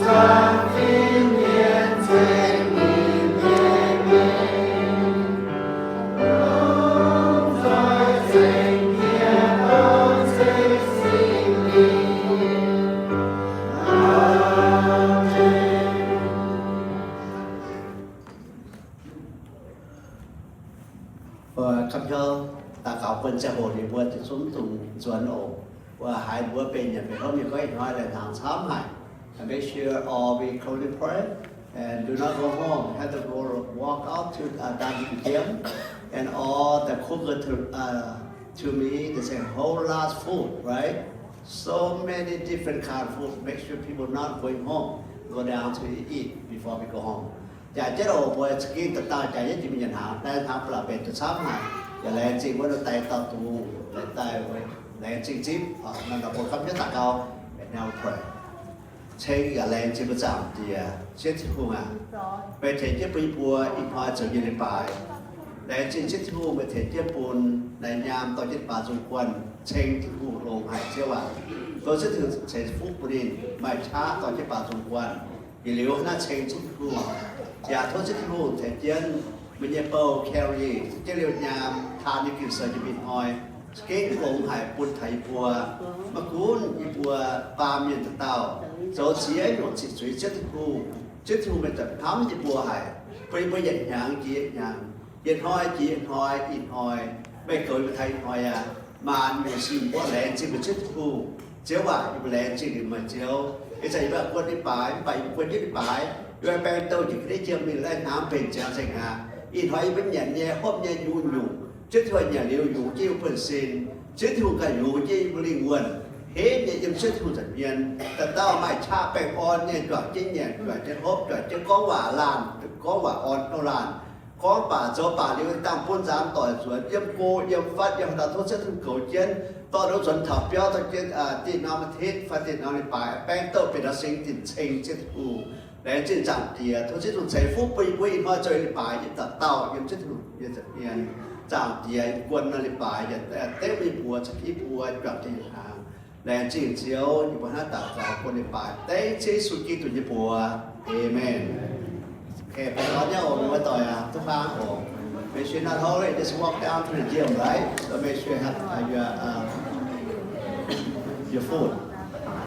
Mbuo kamv hnyouv daux gaux bun ziangh hoc ninh mbuo zungv dungx nzuonx oc. Mbuo haiz mbuo benx nyanc benx hopv nyei gorngv ih hnoi laengz hnaangx camv haic. And make sure all we closely pray and do not go home. Have to go walk out to uh, down to the gym. And all the cooker to uh, to me, they say whole lot food, right? So many different kind of food. Make sure people not going home. Go down to eat before we go home. Jaax jienv oc, mbuo za'gengh dauh dauh jaax jienv jiex mingh nyanc hnaangx, daaih hnaangx ba'laqc benx duqv camv haic. Yaac laengz zingh wuov norm daaih dauh dungz, daaih daaih laengz zingh zipv. Nor mbuo kamv hnyouv daux gaux, and now we pray. Ceng yaac laengz zingh mbuo Zaangc Diex, Ziouv Tin-Hungh aac, meih tengx jienv bun yie mbuo ih hnoi zoux nyei leiz-baaix. Laengz zingh Ziouv Tin-Hungh meih tengx jienv bun naaiv nyaam dorh jienv leiz-baaix nzung guanh, ceng Tin-Hungh longx haic Ziouv aac. Tov Ziouv Tin-Hungh ceix fuqv bun ninh maaih qaqv dorh jienv leiz-baaix nzung guanh. Yietc liuz hnangv naaiv ceng Ziouv Tin-Hungh, yaac tov Ziouv Tin-Hungh tengx jienv meih nyei bou Carrie, jienv liuz nyaam taan nyei Ging-Sou nyei mingh hnoi, za'gengh longx haic bun taux yie mbuo. Maiv gunv yie mbuo baamh mienh dauh dauh zoux ziex nyungc ziqc zuiz Ziouv Tin-Hungh, Ziouv Tin-Hungh meih zanc hnamv yie mbuo haic, bun yie mbuo yietc hnyangx jiex yietc hnyangx, yietc hnoi jiex yietc hnoi, ih hnoi meih goux yie mbuo taux ih hnoi aac, maanc nyungc sin mbuo laengz zingh mbuo Ziouv Tin-Hungh. Ziouv aac, yie mbuo laengz zingh liuz meih Ziouv. Ih zanc yie mbuo guon leiz-baaix, mv baac yie mbuo guon jienv leiz-baaix, yie mbuo baeng douh njiec ga'ndiev jiem mingh, laih hnamv mbenc ziangx nzengc aqv. Ih hnoi yie mbuo nyanc nyei, hopv nyei, yungz nyungc, Ziouv Tin-Hungh nyanc liuz yungz jienv yie mbuo buonv-sin. Ziouv Tin-Hungh ganh yungz jienv yie mbuo lingh wuonh, henv nyei yiem Ziouv Tin-Hungh nza'hmien. Dauh dauh maaih qaqv baengh orn nyei, juangc jienv nyanc, juangc jienv hopv, juangc jienv gorngv waac laanh, gorngv waac orn hnyouv laanh. Gorngv baac zoux baac liuz dangh bun nzaanx doic nzuonx, yiem go yiem fatv, yiem haaix dauh tov Ziouv Tin-Hungh goux jienv, dorh ninh nzuonx taux biauv, dorh jienv dieh norm อาทิตย์ fai dieh norm leiz-baaix, baeng douh benx nor singx dinc ceng Ziouv Tin-Hungh. Laengz zingh Zaangc Diex, tov Ziouv Tin-Hungh ceix fuqv bun yie mbuo ih hnoi zoux leiz-baaix, yiem dauh dauh yiem Ziouv Tin-Hungh nyei nza'hmien. Zaangc Diex, guon nor leiz-baaix yaac dengv yie mbuo, ceix fuqv yie mbuo juangc jienv hnaangx. Laengz zingh Ziouv, yie mbuo hnangv daux gaux guon leiz-baaix dengv Ziouv Yesu Giduc nyei mbuox. Amen. Okay, baengh orn nyei oc, mienh muoz-doic aac, duqv hlang oc. Make sure not hurry, just walk down to the gym, right? So make sure you have uh, your uh, your food.